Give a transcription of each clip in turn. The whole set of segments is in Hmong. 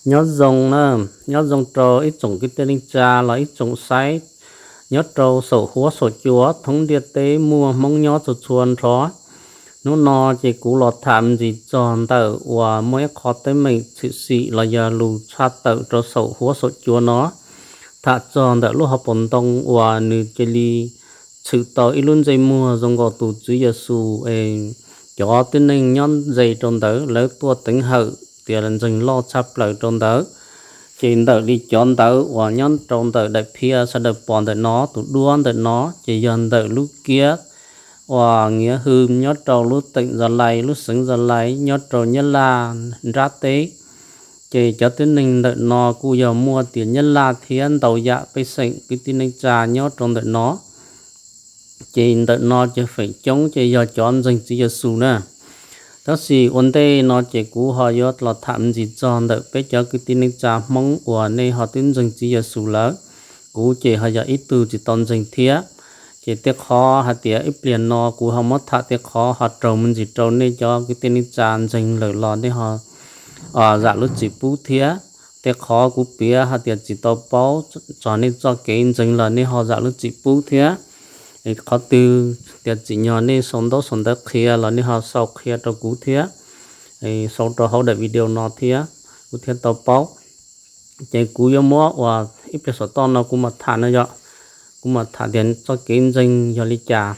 Nyob zoo na, nyob zoo rau ib tsoom kwv tij neej tsa los ib tsoom saib nyob rau saum huab saum cua thoob ntiaj teb muaj Hmoob nyob txhua txhua nrho. Hnub no ces kuv los tham me ntsis txog ntawm uas muaj ib qho teeb meem tshwm sim los yog lus tshaj tawm rau saum huab saum cua no, tham txog ntawm lub hauv paus ntoo uas nws cia li tshwm tau ib lub ntsej muag zoo nkaus tus Tswv Yexus es cov tib neeg nyob ze rau ntawd lawv tuaj teev hawm tias ntseeg loj tshaj plaws rau ntawd. Ces ntawm li cov ntawd uas nyob rau ntawm daim phiaj sawv daws pom ntawm no, tus duab ntawm no ces yog ntawm lub kiab uas Nyiav Hwm nyob rau lub teem Zas Lais, lub xeev Zas Lais nyob rau Nyab Laj nrab teb. Ces cov tib neeg ntawm no kuj yog muaj tias Nyab Laj thiab ntau yam pej xeem kwv tij neej tsa nyob rau ntawm no. Ces ntawm no ces feem coob ces yog cov ntseeg Tswv Yexus na. Tab sis ua ntej no ces kuv ho yuav los tham ntsis txog ntawm peb cov kwv tij neej tsa Hmoob uas nej ho twb ntseeg Tswv Yexus lawm. Kuv ces ho yog ib tug tsis tau ntseeg thiab. Ces tej qhov hais tias ib pliag no kuv ho muab tham tej qhov ho raug me ntsis rau nej cov kwv tij neej tsa ntseeg lawm los nej ho zam lub txim pub thiab. Tej qhov kuv piav hais tias tsis tau paub txog nej txoj kev ntseeg los nej ho zam lub txim pub thiab. Qhov twg tias tsim nyog nej sau ntaub sau ntawv qhia los nej ho sau qhia rau kuv thiab, sau rau hauv daim video no thiab, kuv thiaj tau paub. Ces kuv yuav muab uas ib pliag saum toj no kuv mam tham no yog, kuv mam tham tias txoj kev ntseeg yog li cas.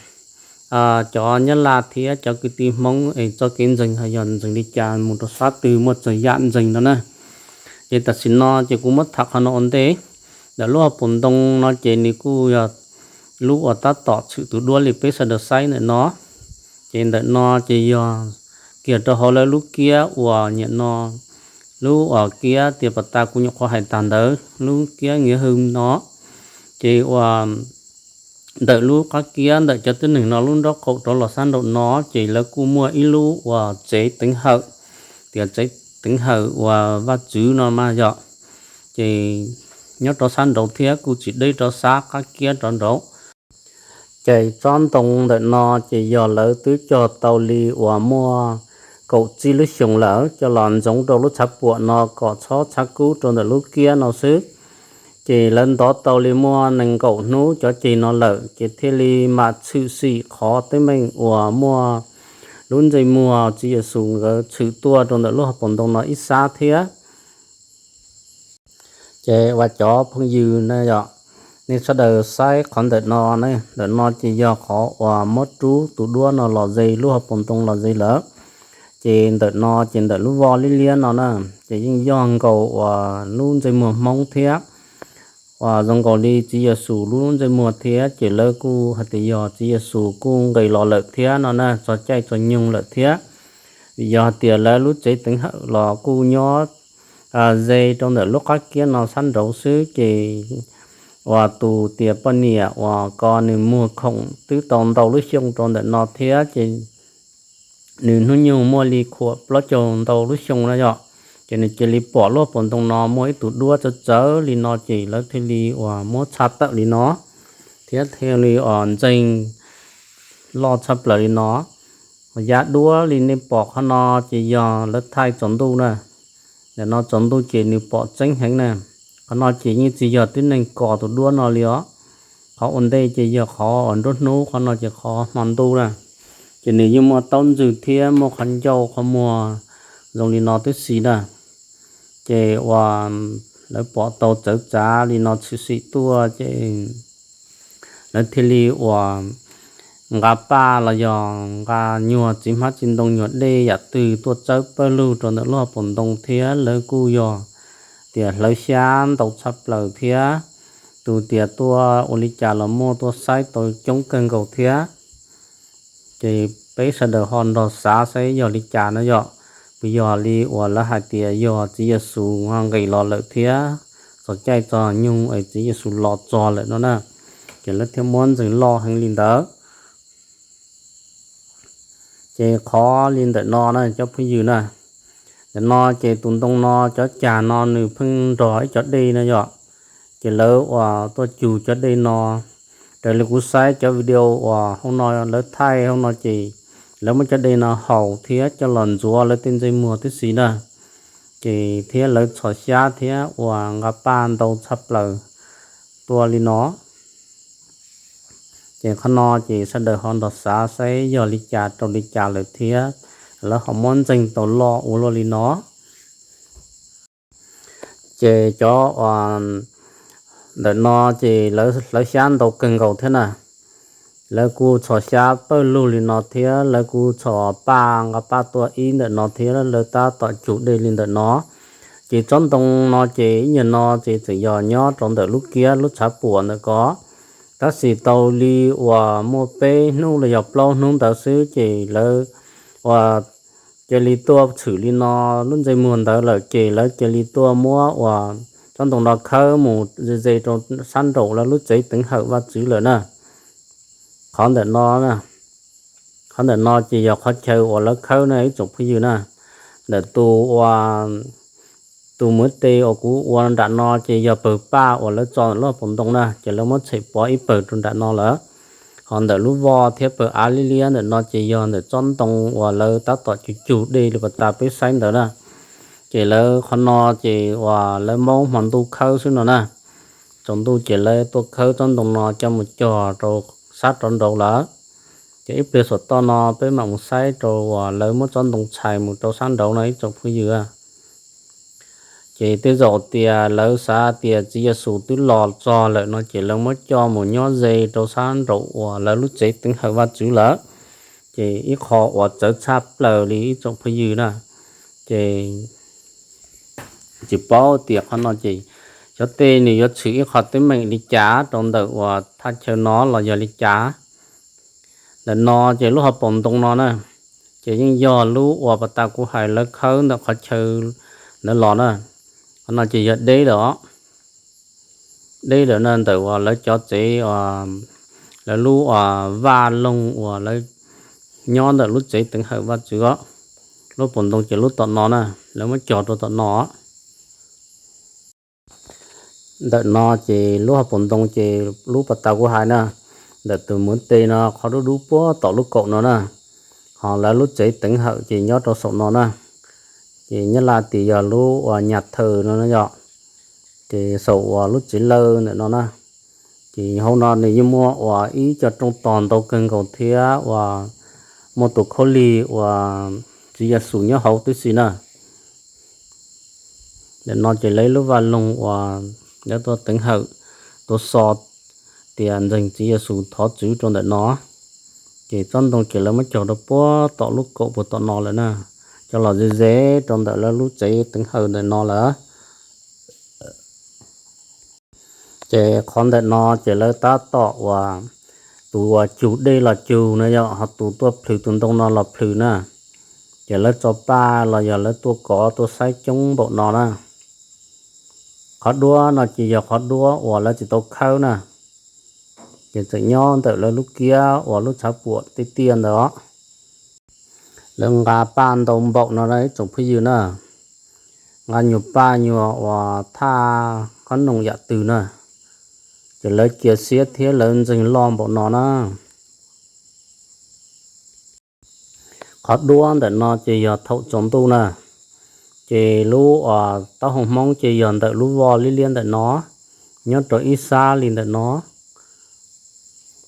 Cov Nyab Laj thiab cov kwv tij Hmoob es txoj kev ntseeg ho yog ntseeg li cas, mus rau sab twg, muaj txog yam ntseeg no na. Ces tam sim no ces kuv muab tham qhov no ua ntej. Ntawm lub hauv paus ntoo no ces nws kuj yog lub uas tab tom tshwm tus duab li peb sawv daws saib ntawm no. Ces ntawm no ces yog kiag rau hauv lawv lub kiab uas nyiam no, lub uas kiab tias pas tas kuv nyuam qhuav hais tas ntawd, lub kiab Nyiav Hwm no. Ces uas ntawm lub qab kiab ntawm cov tib neeg no lub nraub qaum rov los sab nraum no ces lawv kuj muaj ib lub uas tsev teev hawm, tias tsev teev hawm uas Vaj Tswv no mas yog. Ces nyob rau sab nraud thiab kuj tsis deb rau sab qab kiab rov nraud. Ces tsob ntoo ntawm no ces yog lawv twb cog tau li uas muaj kaum tsib lub xyoos lawm, coj los ntxoov rau lub tshav puam no kom txhob tshav kub rau ntawm lub kiab no xwb. Ces lawv ntov tau li muaj nees nkaum hnub cov ceg no lawm ces thiaj li mam tshwm sim qhov teeb meem uas muaj lub ntsej muag Tswv Yexus nkawd tshwm tuaj rau ntawm lub hauv paus ntoo no ib sab thiab. Ces uas cov phooj ywg na yog, nej sawv daws saib qhov ntawm no, ntawm no ces yog qhov uas muab rub tus duab no los ze, lub hauv paus ntoo los ze lawm. Ces ntawm no ces ntawm lub voj liab liab no na, ces yeej yog nkaus uas lub ntsej muag Hmoob thiab, uas zoo nkaus li Tswv Yexus lub ntsej muag thiab. Ces lawv kuj hais tias yog Tswv Yexus kuj nqis los lawm thiab no na, txog caij txog nyoog lawm thiab. Vim yog hais tias lawv lub tsev teev hawm los kuj nyob ze rau ntawm lub qab kiab no sab nraud xwb. Ces uas tus tias poj niam uas ko nws muag khoom twb tau ntau lub xyoo rau ntawm no thiab, ces nws hnub nyoog muaj li khuam plaub caug ntau lub xyoo na yog. Ces nws cia li pom lub hauv paus ntoo no muaj ib tug duab txawv txawv li no, ces lawv thiaj li uas muab tshaj tawm li no, thiab thiaj li uas ntseeg loj tshaj plaws li no. Yav duab li nej pom qhov no ces yog lawv thaij tsaus ntuj na. Ntawm no tsaus ntuj ces nws pom tseeb heev na. Qhov no ces yeej tsis yog tib neeg kos tus duab no li os. Qhov ua ntej ces yog qhov uas nruab hnub, qhov no ces qhov hmo ntuj na. Ces nws yeej muaj taub ntswg thiab muaj qhov ncauj qhov muag zoo li no tib si na. Ces uas lawv pom tau txawv txav li no tshwm sim tuaj ces lawv thiaj li uas nqa paj los yog nqa nyuag txiv hmab txiv ntoo, nyuag dej yam twg tuaj txawb pawg lug rau ntawm lub hauv paus ntoo thiab. Lawv kuj yog tias hlawv xyab ntau tshaj plaws thiab. Tus tias tuaj ua li cas los muaj tuaj saib tau coob kawg nkaus thiab. Ces peb sawv daws ho nrog xav saib yog li cas no yog, puas yog li uas lawv hais tias yog Tswv Yexus ho nqis los lawm thiab, txog caij txog nyoog es Tswv Yexus los txog lawm no na, ces lawv thiaj muab ntseeg loj heev li ntawd. Ces qhov li ntawm no na cov phooj ywg na, ntawm no ces tus ntoo no cov cag no nws pheej nrog ib cov dej no yog, ces lawv uas tuaj cug cov dej no. Raws li kuv saib cov video uas hauv no lawv thaij hauv no ces lawv muab cov dej no haus thiab coj los ntxuav lawv tej ntsej muag tib si na. Ces thiab lawv txhos xyab thiab uas nqa paj ntau tshaj plaws tuaj li no. Ces qhov no ces sawv daws ho nrog xav saib yog li cas rau li cas lawm thiab lawv ho muab ntxeeg tau loj ua luaj li no. Ces cov ntawm no ces lawv hlawv xyab ntau kawg nkaus thiab na. Lawv kuj txhos xyab pawg lug li no thiab lawv kuj txhos paj nqa paj tuaj ib ntawm no thiab lawv tab tom cug dej li ntawm no. Ces tsob ntoo no ces ib nyuag no ces txawm yog nyob rau ntawm lub kiab lub tshav puam ntawm ko. Tab sis tau li uas muaj peb hnub los yog plaub hnub ntawd xwb ces lawv ua cia li tuaj tshwm li no lub ntsej muag ntawd lawm ces lawv cia li tuaj muab uas tsob ntoo no khawb mus ze ze rau sab nraum lawv lub tsev teev hawm Vajtswv lawm na. Qhov ntawm no, qhov ntawm no ces yog qhov chaw uas lawv khawb na ib tsoom phooj ywg na. Ntawm tus ua tus muv tes uas kuv ua nram no ces yog pawg paj uas lawv tso ntawm lub hauv paus ntoo na, ces lawv muab tshem pov ib pawg rau nram no lawm. Ho ntawm lub voj thiab pawg av liab liab ntawm no ces yog ntawm tsob ntoo uas lawv tab tom cug cug dej li pas tas peb saib ntawd na. Ces lawv qhov no ces uas lawv maub hmo ntuj khawb xwb no na. Tsaus ntuj ces lawv tuaj khawb tsob ntoo no coj mus cog rau sab rov nraud lawm. Ces ib pliag saum toj no peb mam mus saib rau uas lawv muab tsob ntoo txhais mus rau sab nraud no ib tsoom phooj ywg. Ces tej zaum tias lawv xav tias Tswv Yexus twb los txog lawm no ces lawv muab coj mus nyob ze rau sab nraum uas lawv lub tsev teev hawm Vajtswv lawm. Ces ib qho uas txawv tshaj plaws li ib tsoom phooj ywg na. Ces tsis paub tias qhov no ces xyov tej nws yuav tshwm ib qho teeb meem li cas rau ntawm uas thaj chaw no los yog li cas. Ntawm no ces lub hauv paus ntoo no na, ces yeej yog lub uas pas tas kuv hais lawv khawb ntawm qhov chaw ntawd los na. Qhov no ces yog deb lawm os. Deb lawm na, ntawm uas lawv cov tsev, lawv lub vaj loog uas lawv nyob ntawm lub tsev teev hawm Vajtswv os. Lub paus ntoo ces lub tom no na, lawv muab cog rau tom no. Ntawm no ces lub hauv paus ntoo ces lub pas tas kuv hais na, ntawm tus muv tes no qhov dub dub puag tom lub kaum no na. Ho lawv lub tsev teev hawm ces nyob rau saum no na. Ces Nyab Laj tias yog lub uas nyas thawm no yom. Ces saum uas lub tsev lawj ntawm no na, ces hauv no nws yeej muaj uas ib co rooj tog ntau kawg nkaus thiab uas muaj tus khaub lig uas Tswv Yexus nyob hauv tib si na. Ntawm no ces lawv ib lub vaj loog uas lawv tuaj teev hawm, tuaj xo tias ntseeg Tswv Yexus thov Tswv rau ntawm no. Ces tsob ntoo ces lawv muab cog rau puag tom lub kaum puag tom no lawm na, coj los ze ze rau ntawm lawv lub tsev teev hawm ntawm no lawm. Ces qhov ntawm no ces lawv tab tom uas tus uas cug dej los cug no yom, ho tus tuaj plhws tus ntoo no los plhws na. Ces lawv tso paj los yog lawv tuaj kov tuaj saib coob npaum no na. Qhov duab no ces yog qhov duab uas lawv tsis tau khawb na, ces tseem nyob ntawm lawv lub kiab uas lub tshav puam tiaj tiaj ntawd os. Lawv nqa paj ntau npaum no na ib tsoom phooj ywg na, nqa nyuag paj nyuag uas thaj qhob noom yam twg na, ces lawv cia siab thiab lawv ntseeg loj npaum no na. Qhov duab ntawm no ces yog thaum tsaus ntuj na, ces lub uas taub hau Hmoob ces yog ntawm lub voj liab liab ntawm no, nyob rau ib sab li ntawm no.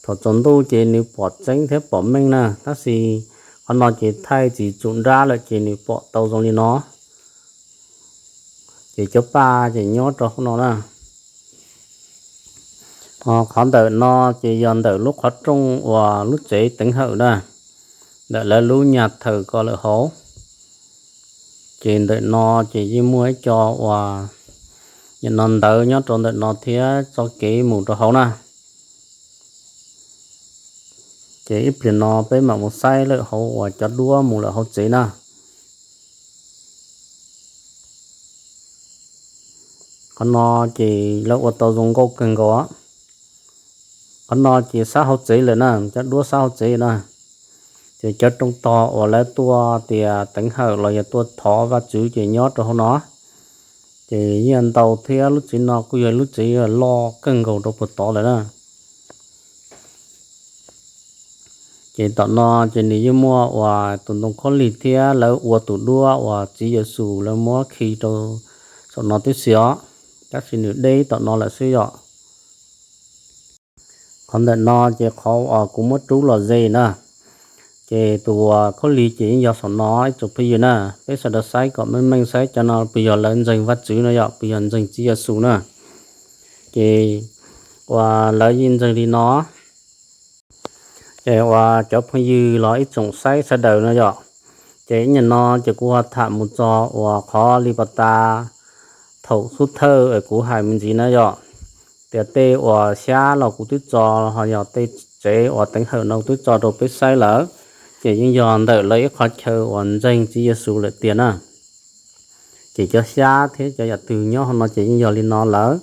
Thaum tsaus ntuj ces nws pom tseeb thiab pom meej na, tab sis qhov no ces thaij tsis tsum nrab lawm ces nws pom tau zoo li no. Ces cov paj ces nyob rau hauv no na. Qhov ntawm no ces yog ntawm lub qhov rooj uas lub tsev teev hawm na, ntawm lawv lub nyas thawm ko lawm hauv. Ces ntawm no ces yeej muaj ib co uas nim no ntawv nyob rau ntawm no thiab txoj kev mus rau hauv na. Ces ib pliag no peb mam mus saib lawm hauv uas cov duab mus lawm hauv tsev na. Qhov no ces lawv ua tau zoo nkauj kawg nkaus. Qhov no ces sab hauv tsev lawm na, cov duab sab hauv tsev na. Ces cov rooj tog uas lawv tuaj tias teev hawm los yog tuaj thov Vajtswv ces nyob rau hauv no. Ces yeej ntau thiab, lub tsev no kuj yog lub tsev loj kawg nkaus rau puag tod lawm na. Ces tom no ces nws yeej muaj uas tus ntoo khaub lig thiab lawv ua tus duab uas Tswv Yexus lawv muab khi rau saum no tib si os, tab sis nws deb tom no lawm xwb yom. Qhov ntawm no ces qhov uas kuv muab rub los ze na, ces tus uas khaub lig ces yeej yog saum no ib tsoom phooj ywg na. Peb sawv daws saib kom meej meej saib cov no puas yog lawv ntseeg Vajtswv no yom, puas yog ntseeg Tswv Yexus na. Ces uas lawv yeej ntseeg li no. Ces uas cov phooj ywg los ib tsoom saib sawv daws no yom, ces ib nyuag no ces kuv ho tham mus txog uas qhov li pas tas thaum xub thawj es kuv hais me ntsis na yom, tias tej uas xyab los kuv twb tso, ho yog tej tsev uas teev hawm no kuv twb tso rau peb saib lawm, ces yeej yog ntawm lawv ib qhov chaw uas ntseeg Tswv Yexus lawm tiag na. Ces cov xyab thiab cov yam twg nyob hauv no ces yeej yog li no lawm.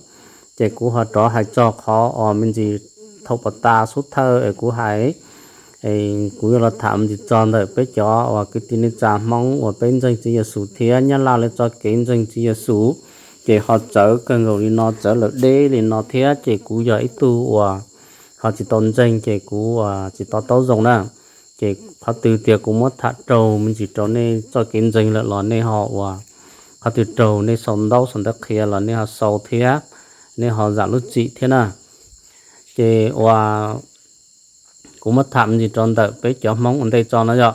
Ces kuv ho rov hais txog qhov uas me ntsis thaum pas tas xub thawj es kuv hais, kuv yuav los tham me ntsis txog ntawm peb cov uas kwv tij neej tsa Hmoob uas peb ntseeg Tswv Yexus thiab Nyab Laj lawv txoj kev ntseeg Tswv Yexus, ces ho txawv kawg nkaus li no, txawv lawm deb li no thiab. Ces kuv yog ib tug uas ho tsis tau ntseeg ces kuv uas tsis to taub zoo na. Ces qhov twg tias kuv muab tham raug me ntsis rau nej txoj kev ntseeg lawm los nej ho uas, qhov twg raug nej sau ntaub sau ntawv qhia los nej ho sau thiab, nej ho zam lub txim thiab na. Ces uas kuv muab tham me ntsis rau ntawm peb cov Hmoob ua ntej tso no yom.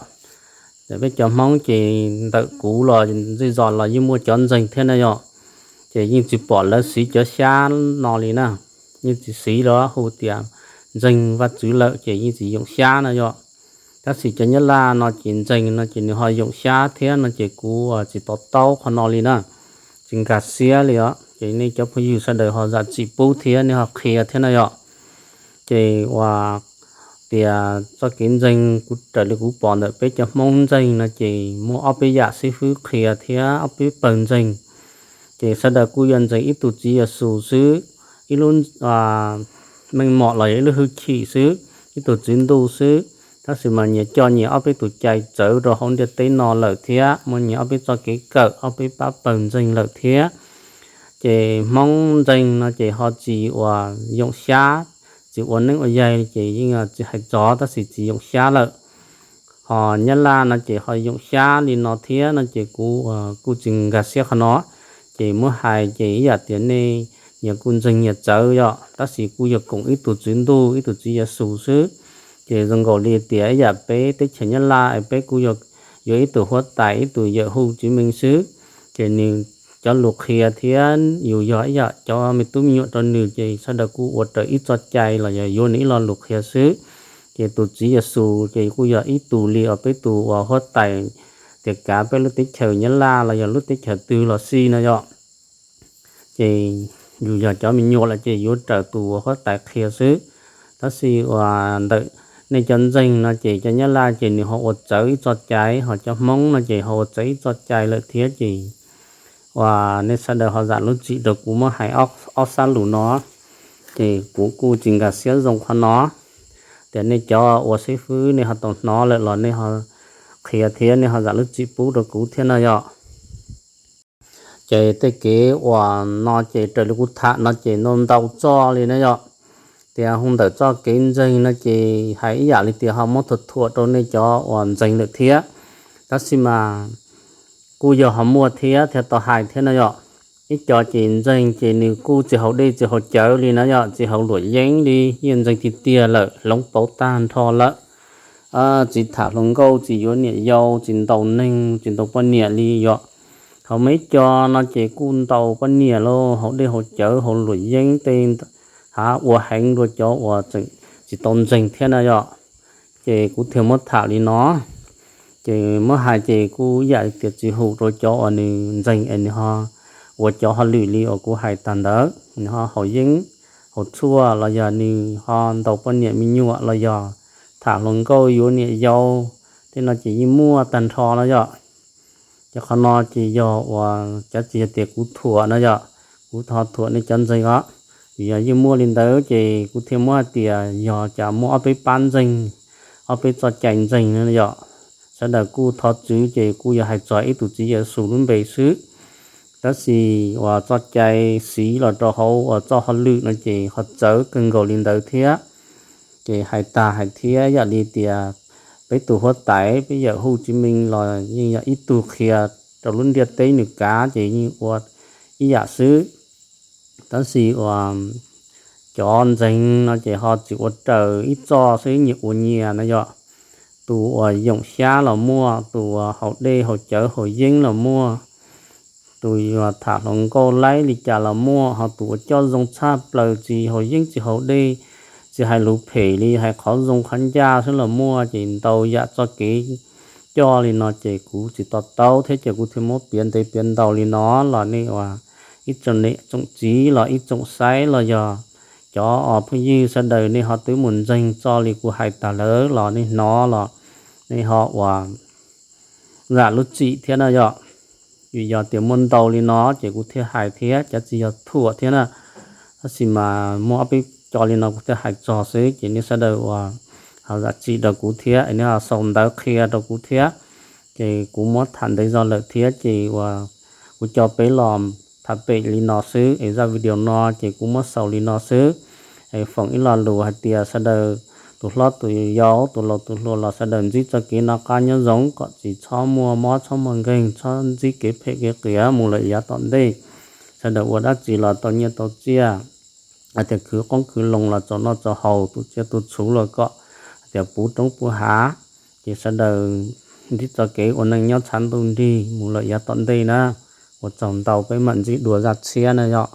Ntawm peb cov Hmoob ces ntawm kuv los zej zos los yeej muaj cov ntseeg thiab na yom. Ces yeej tsis pom lawv siv cov xyab no li na, yeej tsis siv los hu tias ntseeg Vajtswv lawm ces yeej tsis yoom xyab no yom. Tab sis cov Nyab Laj no ces ntseeg no ces nws ho yoom xyab thiab no ces kuv tsis to taub qhov no li na, tsis nkag siab li os. Ces nej cov phooj ywg sawv daws ho zam txim pub thiab nej ho qhia thiab na yom. Ces uas tias txoj kev ntseeg kuv raws li kuv pom ntawm peb cov Hmoob ntseeg no ces muaj ob peb yam xib fwb qhia thiab ob peb pawg ntseeg. Ces sawv daws kuj yog ntseeg ib tug Tswv Yexus xwb, ib lub meej mom los yog ib lub hwj chim xwb, ib tug Tswv Ntuj xwb. Tab sis mas nyias coj nyias ob peb tus cai txawv rau hauv ntiaj teb no lawm thiab muaj nyias ob peb txoj kev kawm, ob peb pab pawg ntseeg lawm thiab. Ces Hmoob ntseeg no ces ho tsis uas yoom xyab, tsis ua neeb ua yaig ces yeej tsis hais txog tab sis tsis yoom xyab lawm. Ho Nyab Laj no ces ho yoom xyab li no thiab no ces kuv kuj tsis nkag siab qhov no. Ces muab hais ces ib yam tias nej nyias kuj ntseeg nyias txawv yom, tab sis kuj yog koom ib tug Tswv Ntuj ib tug Tswv Yexus xwb. Ces zoo nkaus li tias ib yam peb teb chaws Nyab Laj es peb kuj yuav ib tug huab tais ib tug yawm hu Tswv Meej xwb. Ces nws cov lus qhia thiab yus yog ib yam cov me tub me nyuam rau nws ces sawv daws kuj ua raws ib txoj cai los yog yuav nws ib lo lus qhia xwb. Ces tus Tswv Yexus ces kuj yog ib tug li uas peb tus uas huab tais tias kav peb lub teb chaws Nyab Laj los yog lub teb chaws twg los xij no yom. Ces yus yog cov me nyuam lawm ces yuav raws tus uas huab tais qhia xwb. Tab sis uas ntawm nej cov ntseeg no ces cov Nyab Laj ces nws ho ua txawv ib txoj cai, ho cov Hmoob no ces ho ua txawv ib txoj cai lawm thiab ces uas nej sawv daws ho zam lub txim rau kuv muab hais ob sab lus no. Ces kuv kuj tsis nkag siab zoo qhov no. Tias nej cov ua xib fwb nej ho tau hnov lawm los nej ho qhia thiab nej ho zam lub txim pub rau kuv thiab no yom. Ces tej kev uas no ces raws li kuv tham no ces ntau ntau txoj li na yom. Tias hu ntawm txoj kev ntseeg no ces hais ib yam li tias ho muab thuam thuam rau nej cov uas ntseeg lawm thiab. Tab sis mas kuj yog ho muaj thiab thiaj tau hais thiab na yom. Ib co ces ntseeg ces nws kuj tsis haus dej tsis haus cawv li na yom, tsis haus luam yeeb li, yeej ntseeg tiag tiag lawm, hloov pauv tag nrho lawm. Tsis tham hluas nkauj, tsis yuav niam yau, tsis ntaus neeg, tsis ntaus poj niam li yom. Ho muaj ib co no ces kuj ntaus poj niam lauj, haus dej haus cawv, haus luam yeeb tej, hav ua heev dua cov uas tseem tsis tau ntseeg thiab na yom. Ces kuv thiaj muab tham li no. Ces muab hais ces kuj ib yam tias tsis hum rau cov uas nws ntseeg es nws ho ua cov hauj lwm li uas kuv hais tag ntawd, nws ho haus yeeb haus tshuaj los yog nws ho ntaus poj niam me nyuam los yog tham hluas nkauj yuav niam yau, tej no ces yeej muaj tag nrho no yom. Ces qhov no ces yog uas cov tsis yog tias kuv thuam no yom, kuv ho thuam nej cov ntseeg os. Vim yog yeej muaj li ntawd ces kuv thiaj muab hais tias yog cas muaj ob peb pab ntseeg, ob peb txoj cai ntseeg no yom. Sawv daws kuj thov txwv ces kuj yog hais txog ib tus Tswv Yexus lub npe xwb. Tab sis uas txoj cai siv los rau hauv uas txoj hauj lwm no ces ho txawv kawg nkaus li ntawd thiab. Ces hais tag hais thiab yam li tias peb tus huab tais peb yawm Hu Tsis Mees los yeej yog ib tug qhia rau lub ntiaj teb nws kav ces yeej ua ib yam xwb. Tab sis uas cov ntxeev no ces ho tsis ua raws ib txoj xwb, nyias ua nyias no yom. Tus uas yoom xyab los muaj, tus uas haus dej haus cawv haus yeeb los muaj, tus uas tham hluas nkauj laib li cas los muaj, ho tus uas coj zoo tshaj plaws tsis haus yeeb tsis haus dej, tsis hais lus phem li, hais qhov zoo qhov ncaj xwb los muaj, ces ntau yam txoj kev coj li no ces kuv tsis to taub thiab ces kuv thiaj muab piav ntev piav ntau li no los nej uas ib tsoom niam tsoom txiv los ib tsoom saib los yog cov uas phooj ywg sawv daws nej ho twb mus ntseeg txoj li kuv hais tas lawm los nej hnov los nej ho uas zam lub txim thiab na yom. Vim yog tias muaj ntau li no ces kuv thiaj hais thiab, cov tsis yog thuam thiab na. Tab sis mas muaj ob peb co li no kuv thiaj hais txog xwb, ces nej sawv daws uas ho zam txim rau kuv thiab es nej ho sau ntawv qhia rau kuv thiab. Ces kuv muab tham ntev zog lawm thiab ces uas kuv coj peb los tham pem li no xwb es zaj video no ces kuv muab xaus li no xwb. Es foom ib lo lus hais tias sawv daws tus hlob tus yau tus laus tus hluas los sawv daws ntsib txoj kev noj qab nyob zoo kom tsis txhob muaj mob txhob muaj nkeeg, txhob ntsib kev phem kev qias mus lawm yav tom ntej. Sawv daws ua dab tsi los tau nyiaj tau txiaj, hais tias khwv qoob khwv loo los txaus noj txaus haus, tu tsiaj tu txhuv los kom hais tias puv roob puv hav, ces sawv daws ntsib txoj kev ua neej nyob tshav ntuj nrig mus lawm yav tom ntej na. Ua tsaug ntau, peb mam ntsib dua zaj tshiab na yom.